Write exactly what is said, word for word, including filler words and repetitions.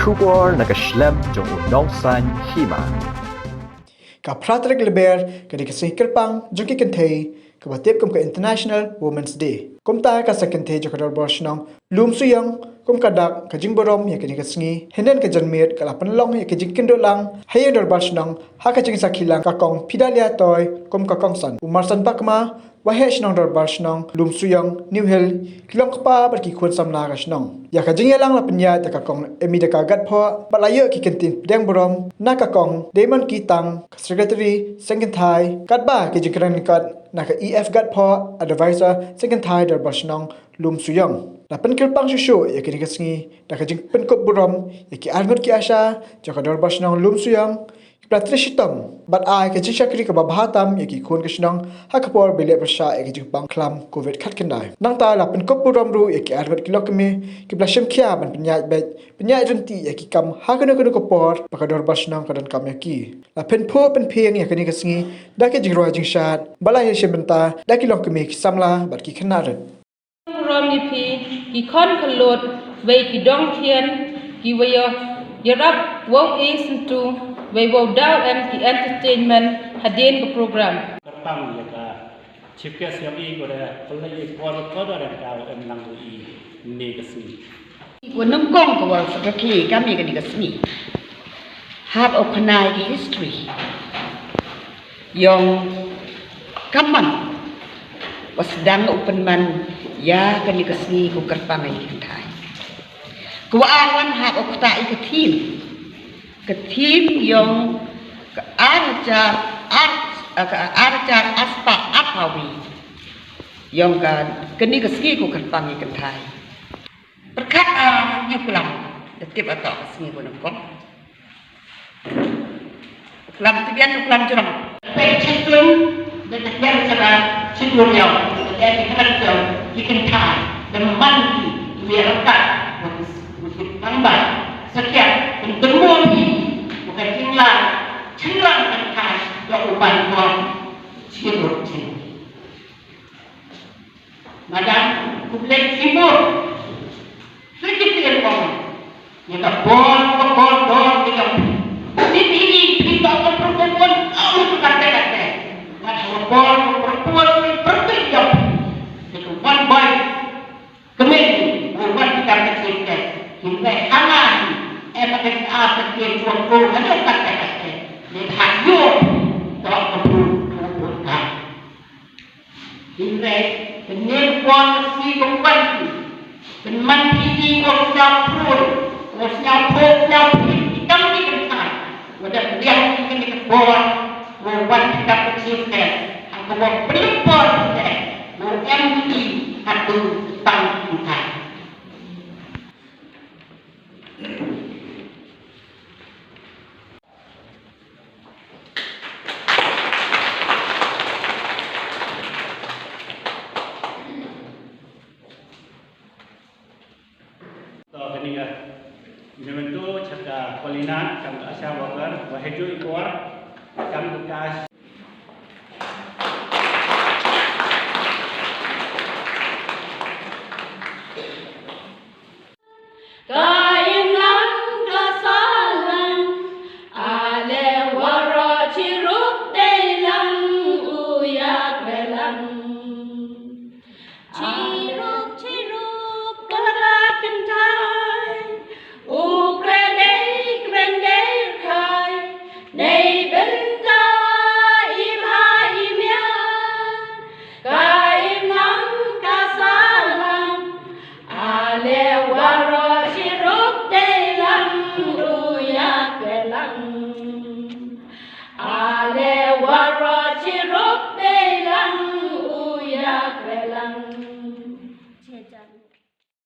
Khubor na ka shlem jong u nongsan hima. Ka phra tarik Lber ka dei ka sngi kyrpang jong ki kynthei kaba tip kum ka International Women's Day. Kumta ka seng kynthei jong ka Dorbar Shnong Lumsuyong kum ka dak ka jingburom ïa kane ka sngi. Hynnin ka janmiet ka la pynlong ïa ka jingkynduh lang ha ïing Dorbar Shnong ha ka jingsakhi lang ka Kong Fidelia Toi kum ka kongsan. U Marsan Bakma, Waheh Shnong Dorbar Shnong Lumsuyong New Hill, ki long kpa bad ki khun samla ka shnong. Ïa ka jingïalang la pynïaid da ka Kong Emidaka Gatphoh bad la ïoh ki kyntien pdiang burom na ka Kong Damon Kitang, ka Secretary seng kynthai, katba ki jingkren lyngkot na ka E F Gatphoh, Advisor seng kynthai Dorbar Shnong Lumsuyong. La pynkyrpang shuh shuh ïa kane ka sngi da ka jingpynkup burom ïa ki arngut ki asha jong ka Dorbar Shnong Lumsuyong, ki la trei shitom bad ai ka jingshakri kaba bha tam ïa ki khun ka shnong ha ka por ba leh pyrshah ïa ka jingpang khlam Covid khatkhyndai. Nangta la pynkup burom ruh ïa ki arngut ki longkmie kiba la shim khia ban pynïaid beit, pynïaid ryntih ïa ki kam ha kano kano ka por ba ka Dorbar Shnong ka donkam ïa ki. La pynphuh pynphieng ïa kane ka sngi da ki jingrwai jingshad ba la ïashim bynta da ki longkmie, ki samla bad ki khynnah rit. Burom ïa phi ki khon khyllood, wei ki dong khian, kiwa ïarap wow e syntu, wei wow daw em ki entertainment hadien ka program. Kyrpang ïa ka Chief Guest jong i, ko da pynleit ïa ka por, ko da dang daw em lang ïa i ne ka sngi. Wa nyngkong ka wa secretary kam ïa kane ka sngi. Hap u khana ïa ka history. Yong ka man wa sdang u pynman ïa kane ka sngi ko kyrpang ïa ki kynthai. Ka wa ar wan hap u kata ïa ka theme. Ka theme yong ka ar hajar ar, ka ar hajar arspah arphaw wi. Yong ka kane ka sngi ko kyrpang ïa ki kynthai. Pyrkhat, ah, ïa u klam. Da tip ato ka sngi ba nyngkong. U klam tip ïa u klam jrong. Peit shisien da tip ïa u klam shisien ïa u. Da tip ïa u klam jrong ki kynthai. Da man ki ïa raka. Mesti tambah. Sekian. Pyntemur ki. Bukan tinggal. Tinggal kynthai. Da uban buat. Shisien. Madam, khublei shibun. Shu ki tieng ong. Ïa ka bor, ka bor dor ki jong. Ni ni ni phi ba ka propose, au tu kate kate. Ngan ha ka bor ka propose ni pyrthei jong. Ïa ka one boy. Kmen, u wan ki kam ka chief guest. Hynrei hana hi. Em ka ka ka tieng ong, au tu kate kate. Ni ha ïoh. Tok ka pru, ka pru ka. Hynrei, pynïeng kwah ka sngi ka wan. Pynman phi ki wa sñiaw phroi, wa sñiaw phroi, sñiaw phi ki kam ki kynthai. Wa da pdiang ki kane ka bor, wa wan ki kam ka chief guest. Ha ka wa pynlong bor phi te, wa em ki ha tu tang kynthai. To, kane ka memento cha ka Paulina, kam ka ASHA worker, wa hei ju i por, kam ka ka